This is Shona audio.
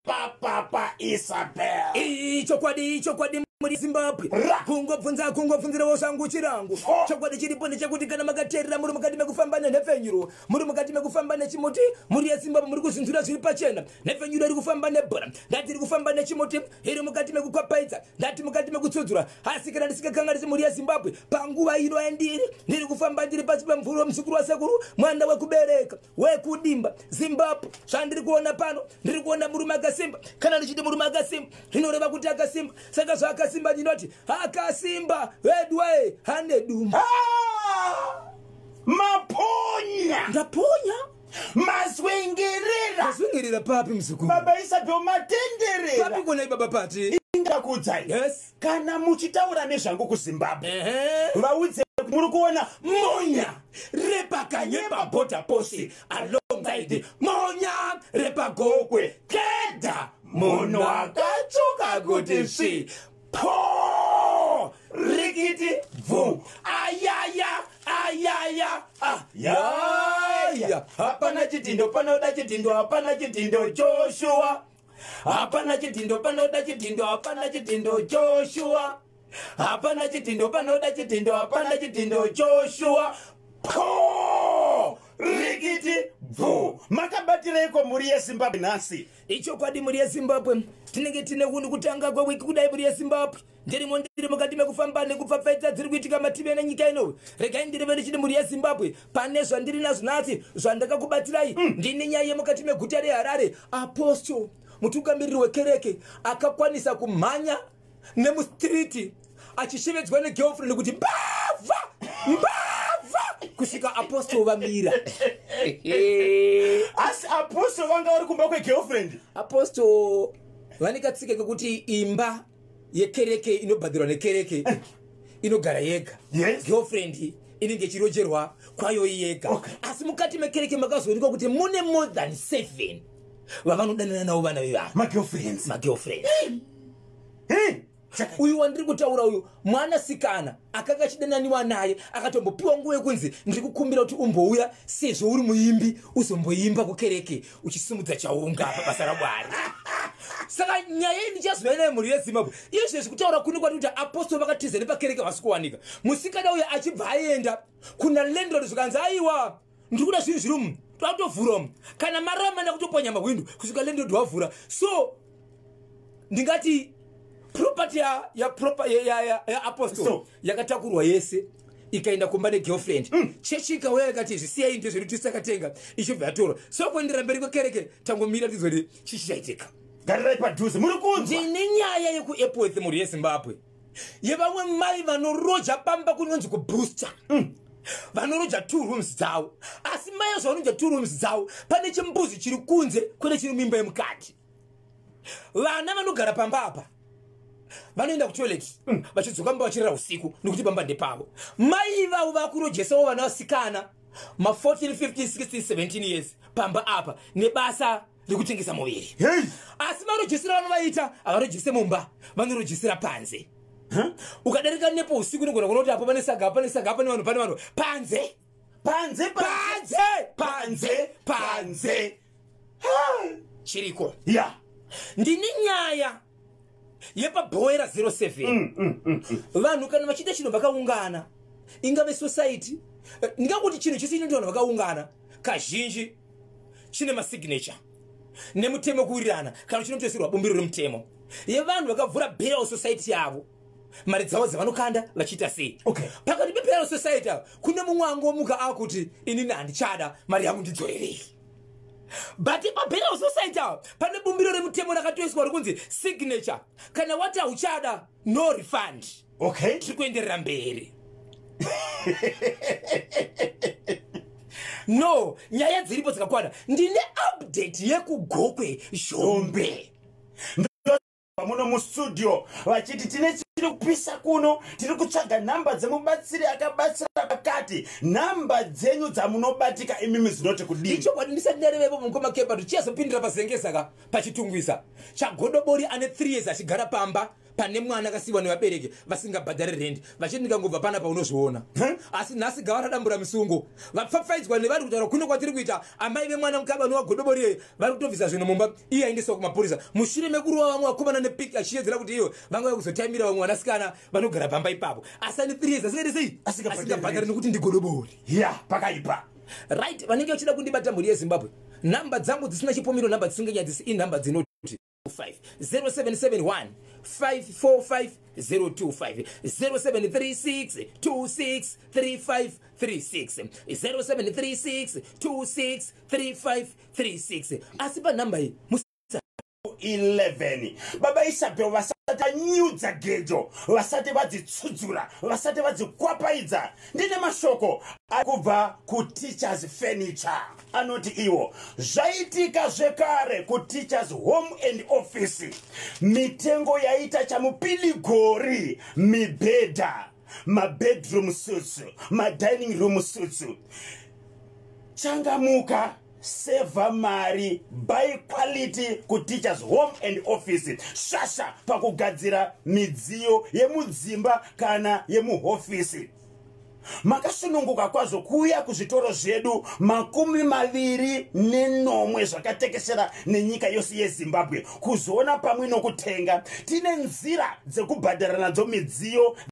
Papa Isabel. Ichokwadi, ichokwadi muri Zimbabwe. Kungobvunza, kungobvunzirawo zvangu chirango. Oh. Chokwadi chiripo ndechekuti kana makateerera, muri mukati mekufamba nenhepfenyuro, muri mukati mekufamba nechimuti, muri yeZimbabwe, muri kuzvinzwira zviri pachena. Nhepfenyuro iri kufamba nebhora, ndati iri kufamba nechimuti, iri mukati mekukwapaidza, ndati mukati mekutsudzura. Asi kana ndisingakanganisi, mhuri yeZimbabwe, panguva ino yandiri, ndiri kufamba ndiri pasi pemvuri wemuzukuru wasekuru, mwana wekubereka wekudimba Zimbabwe. Zvandiri kuona pano, ndiri kuona murume akasimba. Kana ndichiti murume akasimba, zvinoreva kuti akasimba. Saka zvaakasimba, ndinoti akasimba vedwe, hane dumba. Ah! Maponya. Ndaponya. Mazwengerera. Mazwengerera papi, muzukuru? Baba Isabel, matenderera. Papi konai, baba Pati? Ingakudzai. Yes. Kana muchitaura nezvangu kuZimbabwe, vaudze kuti muri kuona Monya repakanyemba border post alongside monya repaGokwe keda, munhu akatsvuka kuti svi po rikiti bvu, ayaya ayaya, ah, yaya. Hapana chidhindo panoda chidhindo, hapana chidhindo Joshua, hapana chidhindo panoda chidhindo, hapana chidhindo Joshua, hapana chidhindo panoda chidhindo, hapana chidhindo Joshua, po rikiti bvu. Makabatireiko mhuri yeZimbabwe nhasi? Ichokwadi, mhuri yeZimbabwe, tinenge tine hunhu kutanga kwewiki kudai. Mhuri yeZimbabwe, ndirimo, ndiri mukati mekufamba nekupfapfaidza dziri kuitika mativi enyika ino. Regai ndireve ndichiti, mhuri yeZimbabwe, pane zvandiri nazvo nhasi zvandakakubatirai. Ndine nyaya yemukati meguta reHarare. Apostle, mutungamiriri wekereke, akakwanisa kumhanya nemustreet achishevedzwa negirlfriend kuti mbavha, mbavha, kusvika apostle vamira. Asi apostle vanga vari kumba kwegirlfriend? Apostle vane katsika kekuti imba yekereke inobhadhirwa nekereke inogara yega. Girlfriend inenge ichirojerwa kwayo yega. Asi mukati mekereke makazoonekwa kuti mune more than seven vavanodanana navo, vana vevanhu. Magirlfriends. Magirlfriend. Hey! Uyu wandiri kutaura uyu, mwanasikana akanga achidananiwa naye akatombopiwa nguva yekunzi, "Ndiri kukumbira kuti umbouya, sezvo uri muimbi, uzomboimba kukereke uchisimudza chaunga pabasa raMwari." Saka nyaya iyi ndichazouya nayo, mhuri yeZimbabwe. Izvezvi kutaura kune kwati kuti apostle vakatiza nepakereke, vasi kuwanika. Musikana uyu achibva aenda kuna landlord, zvikanzi, "Aiwa, ndiri kuda zvinhu zviri umu, toda umu." Kana maramana kutopwanya mahwindo kusvika landlord wavhura. So ndingati property ya apostle yakatakurwa yese ikaenda kumba negirlfriend. Chechi ikauya ikati, "Zvisiyai, ndezvedu, tisakatenga," ichibva yatorwa. So kuendera mberi kwekereke, tangomira tizoti chichi chaitika. Garirai padhuze, muri kunzwa. Ndine nyaya yekuEpworth, mhuri yeZimbabwe, yevamwe mai vanoroja pamba kunonzi kuBrewster. Vanoroja two rooms dzavo, asi mai zvavanoja two rooms dzavo, pane chimbuzi chiri kunze, kwete chiri muimba yemukati. Vana vanogara pamba apa vanoenda kutoilet vachidzoka mumba vachirara usiku, nekuti pamba ndepavo. Mai vavo vakurojesawo vana vasikana ma14, 15, 16, 17 years pamba apa nebasa rekutengesa muviri. Asi marojesera vanovaita, havarojese mumba, vanorojisera panze. Ukadarika nepo usiku, unogona kuona kuti apo pane saga, pane saga, pane vanhu, pane vanhu panze. Panze. Panze, panze, panze. Chiriko. Ndine nyaya yepaBhoera 07. Vanhu kana vachiita chinhu vakaungana, ingave society, ndingakuti chinhu chese chinoita vanhu vakaungana kazhinji chine masignature nemutemo kuwirirana, kana chinotoisirwa bumbiro remutemo yevanhu vakavhura burial society yavo, mari dzavo dzavanokanda vachiita sei. Pakati peburial society ava kune mumwe angomuka akuti, "Inini handichada, mari yangu ndidzorerei." But paburial society ava pane bumbiro remutemo rakatoiswa rikunzi signature, kana wati hauchada, no refund. Tiri kuenderera mberi. No, nyaya dziripo dzakakwana. Ndine update yekuGokwe Zhombe. Muno mustudio vachiti tine chiri kupisa kuno, tiri kutsvaga nhamba dzemubatsiri akabatsira pakati. Nhamba dzenyu dzamunobatika imimi dzinoti kudini? Ichokwadi, ndisati ndarevepo, mukoma Kepa, tichiyazopindira paZengeza ka, paChitungwiza, chagodobori ane 3 years achigara pamba. Pane mwana akasiyiwa nevabereki vasingabhadhari rendi, vachiti ndikangobva panapa unozviona. Asi nhasi gava radambura misungo, vapfapfaidzwa nevari kutaura kuno kwatiri kuita. Amai vemwana mukabani wagodobori vari kutobvisa zvinhu mumba, iye aendeswa kumapurisa mushure mekurova vamwe vakomana nepiki, achiedzera kuti iyo vanga vakuzotaimira vamwe vanasikana vanogara pamba ipapo. Asi ane 3 years asingaite sei? Asingabhadhari nekuti ndigodobori. Ya, pakaipa. Right, vanenge vachida kundibata, mhuri yeZimbabwe, nhamba dzangu dzisina chipomiro, nhamba dzisinganyadzisi, inhamba dzinoti 5 0771 545 025, 0736 26 35 36, 0736 26 35 36. Asi panhamba iyi 11, baba Isabel vasati vanyudza gejo, vasati vadzitsudzura, vasati vadzikwapaidza, ndine mashoko kubva kuTeachers Furniture anoti iwo zvaitika zvekare kuTeachers Home and Office. Mitengo yaita chamupiligori, mibhedha, mabedroom suites, madining room suites. Changamuka, sevha mari, buy quality kuTeachers Home and Office. Shasha pakugadzira midziyo yemudzimba kana yemuhofisi. Makasununguka kwazvo kuuya kuzvitoro zvedu 27 zvakatekeshera nenyika yose yeZimbabwe kuzoona pamwe nokutenga. Tine nzira dzekubhadhara nadzo midziyo.